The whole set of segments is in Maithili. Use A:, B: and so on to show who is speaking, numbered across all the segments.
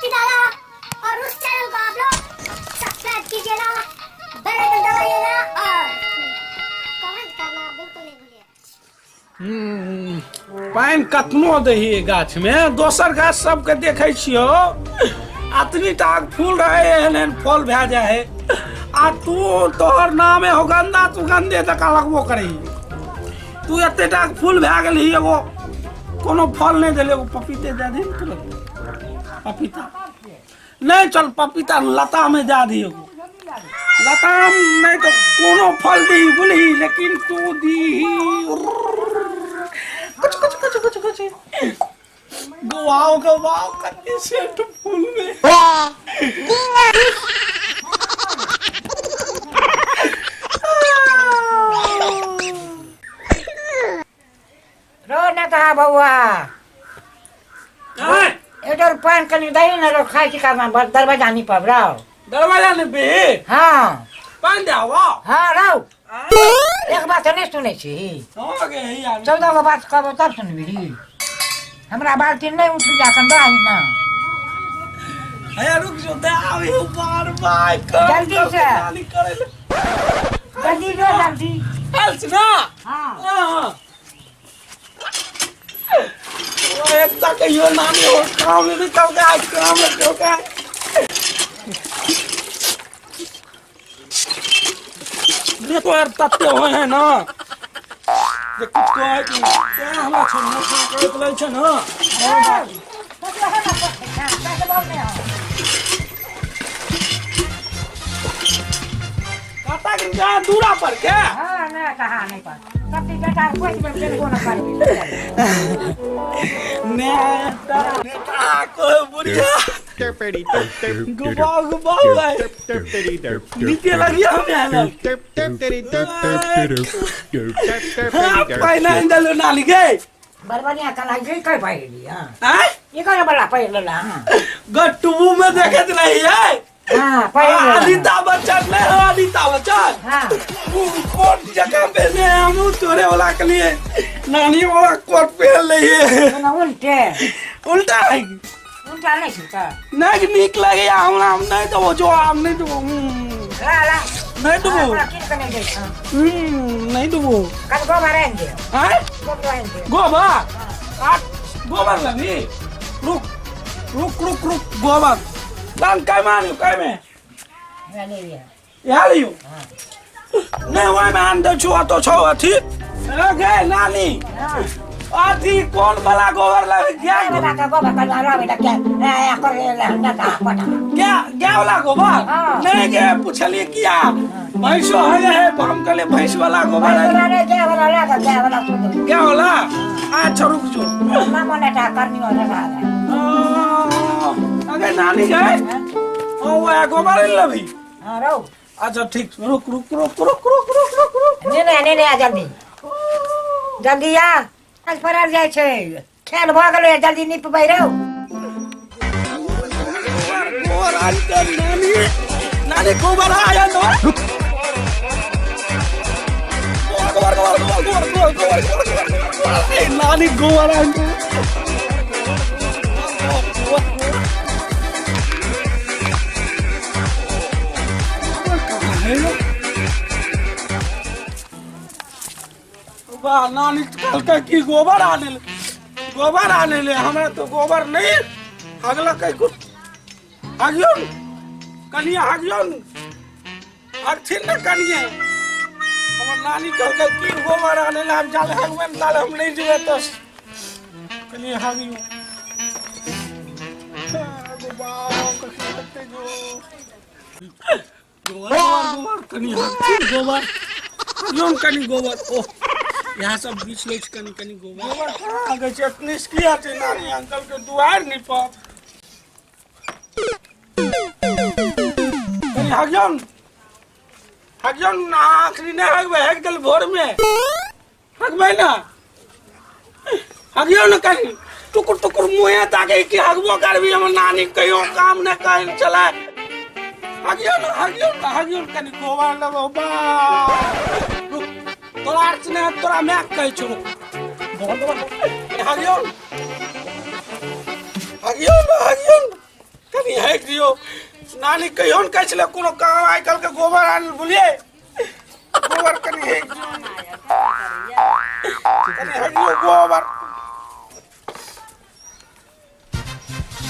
A: मस्ती दादा, और उस चैनल को आप लोग सब्सक्राइब कीजिएगा, बेल आइकन दबाइएगा और कमेंट करना बिल्कुल नहीं भूलिएगा।
B: पानि कतनो दही गाछ में, दोसर गाछ सबके देखै छियौ अतनी टा फूल रहे, एहन एहन फल भए जाइ है, आ तू तोहर नामे हो गंदा, तू गंदे जकाँ लगबो करही। तू एते टा फूल भए गेलही, एगो कोनो फल नहि देले। एगो पपीते दए दही ने तुरंत। पपीता नहि, चल पपीता लतामे दए दी एगो लताम, नहि तऽ कोनो फल दही बुझली, लेकिन तू दीही कुछ कुछ कुछ कुछ कुछ। गवाओ गवाओ, कते सेंट फूल में।
C: रो न कहा बौआ, एडोर पानि कनि दही न रो, खाइ छी का दरवाजा निपब रौ।
B: दरवाजा निपी?
C: हाँ।
B: पानि दे आबो।
C: हाँ रौ, एक बात नहि सुनै छी?
B: हाँ गे, हैया।
C: 14 गो बात कहबो तब सुनबही? हमरा बाल्टी नहि उठ जा कन दही न।
B: हैया रुक जो, दे आबी बार बार कर।
C: जल्दी से।
B: नानी करे ले।
C: जल्दी जो, जल्दी।
B: आयल छी ना?
C: हाँ।
B: हाँ। ओ एकटा कहियो नानी हो काम नहीं कल का काम नहीं का देखो यार, तते होय है ना जे कुछ कहै कि तें हमरा छै नशा करैत लै छै ना। कतऽ के जा दूरा पर के?
C: हाँ, ना कहा नहीं पर सब चीज बेटा कोई भी खेलबो ना करबी।
B: नेता नेता कोई बुढ़िया गुबाव गुबाव है, नीचे लगिया हमें आयल। हाँ, पहिना देलू नाली गे।
C: बड़ बढ़िया कला ये कई पहिरली। हाँ।
B: आँय?
C: ये कौन बड़ा पहिर लेला? हाँ।
B: गट्टू में देखत रही है।
C: हाँ, पहिर लेला।
B: अमिताभ बच्चन नहीं हो, अमिताभ बच्चन।
C: हाँ।
B: वो कोट जगह पहने हैं, हम तोरे वाला के लिए नानी वाला कोट पहन रही है।
C: ना उल्टे।
B: उल्टा है।
C: उल्टा नहीं छूटा।
B: नहीं निक लगे हमरा, हम नहीं देबो जो, हम नहीं देबो।
C: ला ला।
B: नहीं देबो।
C: हमरा किन के नहीं दे।
B: नहीं देबो।
C: कल गोबर आन दे।
B: हैं?
C: गोबर आन दे।
B: गोबर आ गोबर लगी, रुक रुक रुक रुक, गोबर लान। काय मानियो काय में?
C: ले लिया।
B: यहाँ लियो। नहीं, वही में आन दे छु तो छौ अथी ए गे नानी।
C: हाँ।
B: अथी कोन वाला गोबर लागे क्या?
C: वाला का गोबर का ला बेटा, क्या ए कर ले ना का पटा।
B: क्या क्या वाला गोबर?
C: हाँ।
B: नहीं के पूछलिए किया, भैंसो है है, हम कहले भैंस वाला गोबर है।
C: वाला रे, क्या वाला ला क्या वाला सुन।
B: क्या वाला? अच्छा रुक जो।
C: ना मने टा करनी वाला ला।
B: अगे नानी गए, ओ वह गोबर लभी।
C: हां रो।
B: अच्छा ठीक, रुक रुक रुक रुक रुक रुक रुक रुक।
C: ने ने ने ने, जल्दी जल्दी आ, आज पड़ल जाइ छै, खेल भऽ गेलै, जल्दी निपबै रौ।
B: गोबर आज के नानी, नानी गोबर आया तो गोबर गोबर गोबर गोबर गोबर गोबर गोबर गोबर, नानी गोबर आज। वाह, नानी कहलकै कि गोबर आने ले, गोबर आने ले। हमरा तो गोबर नहीं हगलकै कुछ। हगियौ ने कनिया, हगियौ ने, हगथिन ने कनिया। हमर नानी कहलकै कि गोबर आने ले, हम जाले हगबै ने ताले हम नहीं जेबै। तो कनिया हगियौ। गोबर गोबर गोबर, कनि हगथिन गोबर, हगियौ ने कनि गोबर। ओह, इएह सब बीछ लै छी कनि कनि गोबर। गोबर कहाँ हगै छै? एतनी किया छै नानी अंकल के दुआरि निपब। कनि हगियौ ने, हगियौ ने। आखिरी नहि हगबै, हगि देल भोरमे। हगबै ने, हगियौ ने कनि। टुकुर टुकुर मुँहे ताके कि हगबो करबी? हमर नानी कहियो काम नहि करै छलै। हगियौ ने, हगियौ ने, हगियौ ने कनि गोबर लेबो। बा रुक, तोरा आर से नहि, तोरा माय के कहै छौ। रुक, गोबर गोबर, हगियौ ने, हगियौ ने, हगियौ ने कनि। हेक दियो। नानी कहियो ने कहै छलै कोनो काम आइ काल्हि के गोबर आनल बुझलियै, गोबर कनि हेक दियो, कनि हेक दियो गोबर।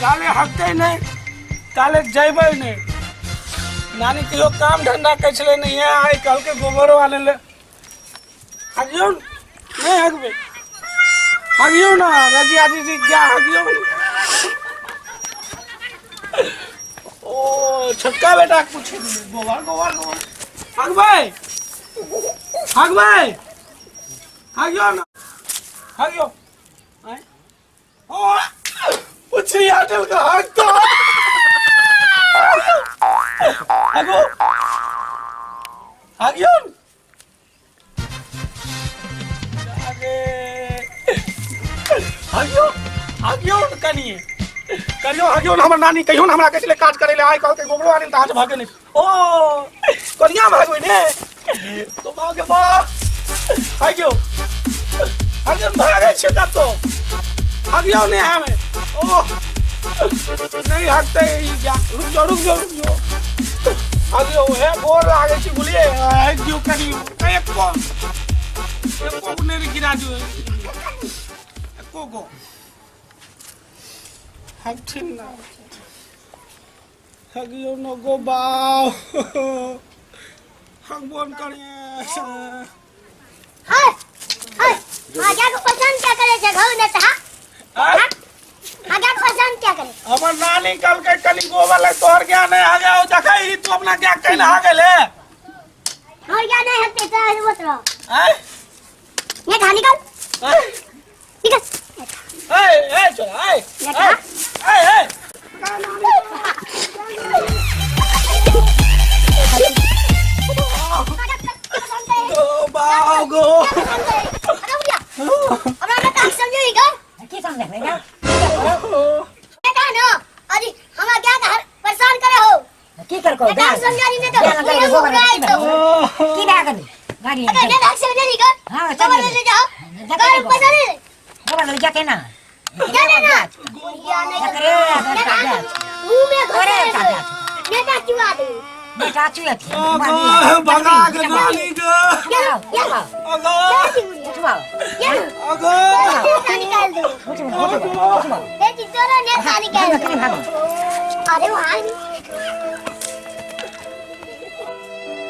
B: जाले हकतै नहि ताले जयबै नहि। नानी कहियो काम धंधा कहै छलै नहि, आइ काल्हि के गोबरो आनै ले। हगियौ नहि हगबै, हगियौ ना रजिया दीदी क्या हगियौ। ओ छोटका बेटा के पूछे गोबर गोबर गोबर हगबै, हगबै, हगियौ ना, हगियौ। आँय? ओ पुछी हटल का हग तो हगो, हगियौ। हगियो, हगियो कनिए करियो, हगियो न। हमर नानी कहियो न हमरा कहै छलै काज करै ले, आइ कहलकै गोबरो आनै तऽ अहाँ भागे नहि। ओ कनिया भागबै ने तो भागे बा। हगियो, हगियो, भागै छै कतौ, हगियो नहि हमे। ओ नहीं हगते ई जा, रुक जाओ, रुक जाओ, रुक जाओ। हगियो हे, गोर लागै छी बुझलियै, हगि दियौ कनि, एको एको गो नहि गिरा दियौ, एको गो हगथिन ना। हगियो न गो बाव, हगबो न करिए।
A: हाय हाय, आज्ञा को पसंद क्या करे छै घर ने ता?
B: आय?
A: आज्ञा को पसंद क्या करे?
B: हमर नानी कहलकै कनि गोबर लग तोहर ज्ञान नहि आ गया, देखै ई तू अपना ज्ञान कैला आ गेले।
A: और क्या नहीं हकते तो वो तो
B: आय?
A: ये कहां निकल।
B: आय?
A: निकल।
B: ए ए चल आय।
A: देखा?
B: ए ए गो बाव गो।
C: की समझेबै ना? की करको की भए गेलै गाड़ी? हाँ, चल गोबर लग जाते ना। बेटा चुए
B: भगा के नानी गो। अगो अगो।
A: अरे वहाँ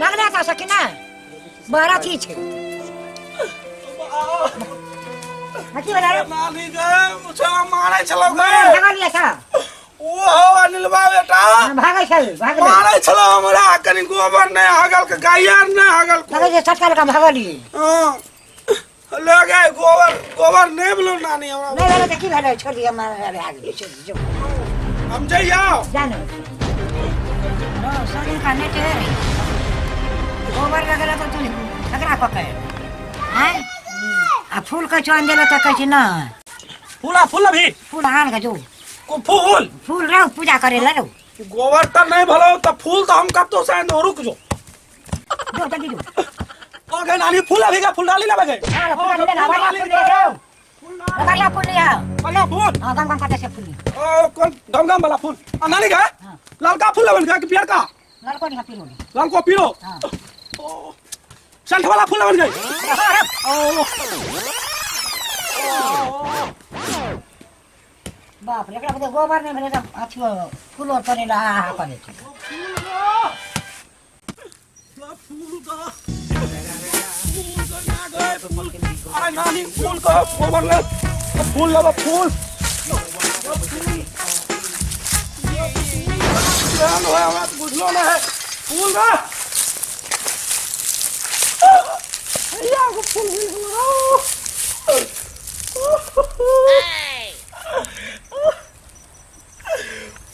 C: भागना था सकी ना, बड़ा चीज छै। की बना रे?
B: नानी गे, मुछा मारै छलौ गे।
C: भागल था।
B: ओ हो अनिलबा बेटा।
C: भागै छै, भागलै।
B: मारै छलौ हमरा, कनि गोबर नहि हगल के गायर नहि हगल।
C: भागै छै, छटका लगा भागली।
B: हाँ ले गए गोबर, गोबर नहि भेलौ नानी हमरा।
C: नहि भेलै तऽ की भेलै? छोड़ दिअ, भए गेलै, छोड़ दियौ।
B: हम जइयौ।
C: जानो शरीर का नेट है, गोबर लगेला तऽ तू झगड़ा कऽ के आँय, आ फूल के चुन देला तऽ कहै छै नहि।
B: फूला फूल अभी
C: फूल आन के जो।
B: को फूल?
C: फूल रहो, पूजा करे ला रहो।
B: गोबर तऽ नहि भेलौ तऽ फूल तऽ हम कतौ से आनि दौ, रुक जो।
C: जो, जल्दी जो।
B: ओ गे नानी, फूल अभी का फूल डाली लेबै गे।
C: हाँ, फूल डाली ले, बढ़िया फूल ले आओ, बढ़िया फूल ले आओ।
B: बढ़िया फूल।
C: हाँ, गम गम करते से फूल।
B: ओ कौन गम गम वाला फूल? आ नानी गे।
C: हाँ।
B: ललका फूल लेबन गे कि पियरका?
C: ललको नहीं, पीलो।
B: ललको पीलो।
C: हाँ।
B: ओ संठ वाला फूल लेबन गे। ओ
C: बाप रे, एकरा बदे गोबर नहीं भेलै तऽ अथियो फूलो तोड़े ला हा करे छै।
B: फूल का फूल का ना गए फूल। अरे नानी, फूल का गोबर ले, फूल लेबो, फूल केहन होय हमरा तऽ बुझलो नहि है। फूल रे हैया गो, फूल मिल गेलो।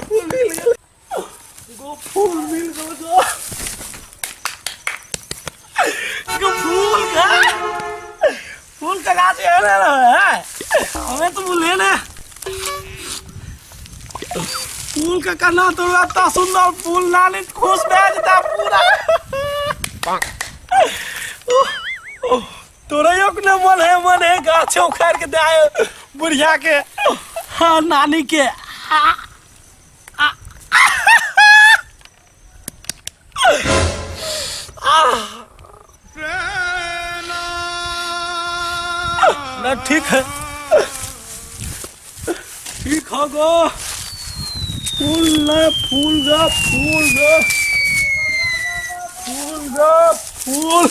B: फूल मिल गेल गो, फूल मिल गेल गो, गो फूल का, फूल का गाछ एहने रहे है, हमें तो बोले ना फूल का कना तो इतना सुंदर फूल, नानी खुश भए जेता पूरा। तोरैयो के ने मन है, मन है गाछ उखाड़ के दे बुढ़िया के, हाँ नानी के। आ, आ, आह ना ठीक है, ठीक हो गो। फूल ले, फूल ग, फूल ग, फूल ग, फूल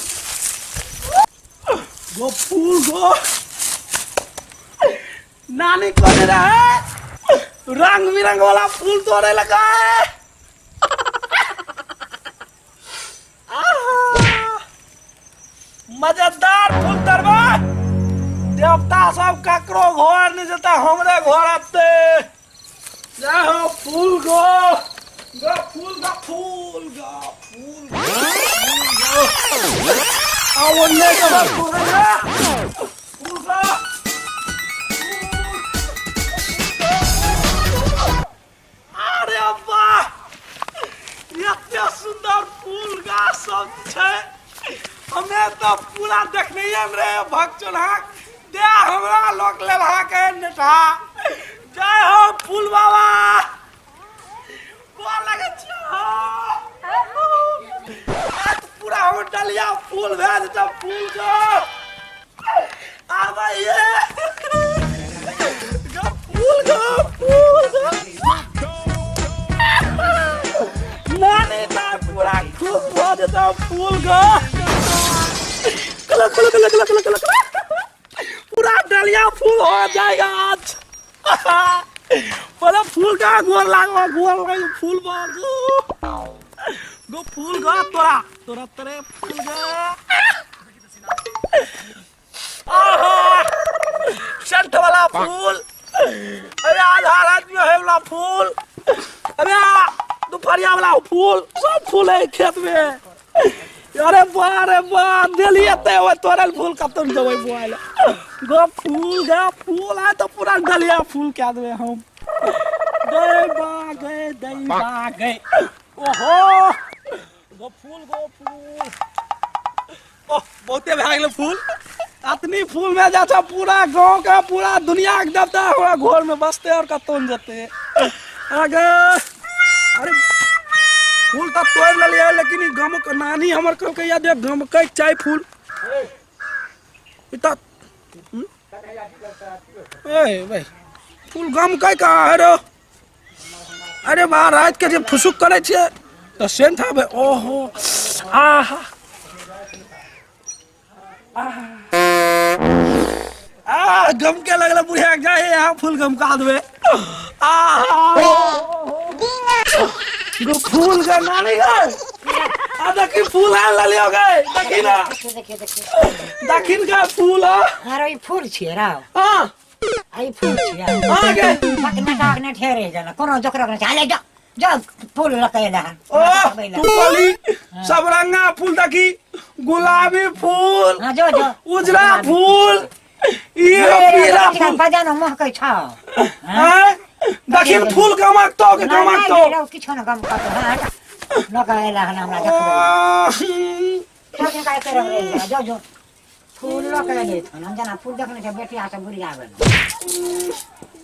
B: गो, फूल गो। नानी कहने रहे रंग बिरंग वाला फूल तोड़े लगा है। आहा, मजेदार फूल तरबा। देवता सब ककरो घर नहीं जेता, हमरे घर आते। जय हो फूल गो, गो फूल गो, फूल गो, फूल गो, फूल गो। आओ ओन्ने के बाद फूल गो, फूल गो। अरे वाह, एते सुंदर फूल गाछ सब छै। हमे तऽ पूरा देखने में रहे भगचोन्हा दे हमरा लोक लेलहा के नेता। जय हो फूल बाबा, गोर लगै छियौ। पूरा हमर डलिया फूल भए जेतौ फूल के। आबैये गो फूल गो, फूल गो। नानी ता पूरा खुश भऽ जेतौ फूल गो। कल कल कल कल कल कल पूरा डलिया फूल हो जाएगा आज। बोला फूल का गोर लागो, गोर लागो फूल गो, गो फूल गो। तोरा तोरा तोरे फूल गो। आहा, सेंट वाला फूल। अरे आधा रात में है वाला फूल, अरे दोपहरिया वाला फूल, सब फूल है खेत में। अरे वाह रे वाह, देलिए ते ओए तोरल फूल कतौ देबै बुआइल गो फूल गो फूल। आय तो पूरा डलिया फूल कए देबै हम। गए बा गए दई बा गए। ओहो गो फूल गो फूल। ओह बहुते भए गेलै फूल। अतनी फूल में जा छै पूरा गाँव के पूरा दुनिया के देवता हमरा घर में बसते और कतौ ने जेतै आगे। अरे फूल तऽ तोड़ि लेलियै, लेकिन ई गमक नानी हमर कहलकै या जे गमकै चाही फूल। ई तऽ ए भाई फूल गमकै कहाँ है रो? अरे बा रात के जे फुसुक करै छियै तऽ सेंट आबै। ओहो आहा आ गमके लगल बुढ़िया के, जाए यहाँ फूल गमका देबै। आहा गो फूल के नानी गए। आ देखी फूल आन ललियो गए, देखी ना।
C: देखिए देखिए देखिए।
B: दखिन के फूल है।
C: अरे ई फूल छियै राव।
B: हाँ।
C: आ ई फूल छियै।
B: हाँ गे।
C: बक नटाक ने ठेरे जना कोनो जोकरक ने चले जा जा फूल लकैला हन।
B: ओह तू कहली सब रंगा फूल। देखी गुलाबी फूल,
C: हाँ जो जो
B: उजला फूल, ई पीला फूल।
C: बजानो महकै छ।
B: हैं? दखिन फूल गमकतो के गमकतो।
C: नहीं किछो न गमकतो। हाँ लकैला हन हमरा देखबै।
B: ओह,
C: काय करब रे? जो जो फूल लकैले थन हम जना फूल देखने छै बेटिया सब बुढ़िया आबे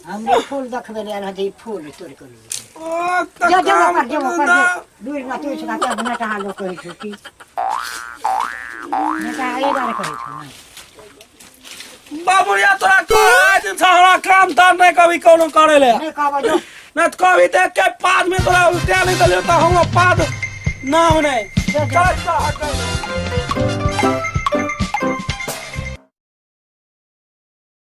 C: हमरे फूल देखबे ले आयल हन जे ई फूल तोड़ के ले।
B: ओ, तऽ
C: जो जो
B: काम
C: कर जो
B: करू
C: कर
B: ना।
C: दूर ना तू छा के नटा लोक कहै छौ की नटा एहि बारे कहै छौ नहीं।
B: बाबुरिया तोरा कहै दिन से हमरा काम ताम नहीं कभी कोनो करे ले।
C: नहीं कहबो जो।
B: नहीं तो कभी देख के पाद में तोरा उल्टा नहीं दलियो तो हम पाद नाम नहीं।
C: जो, जो।
B: चल चल हट।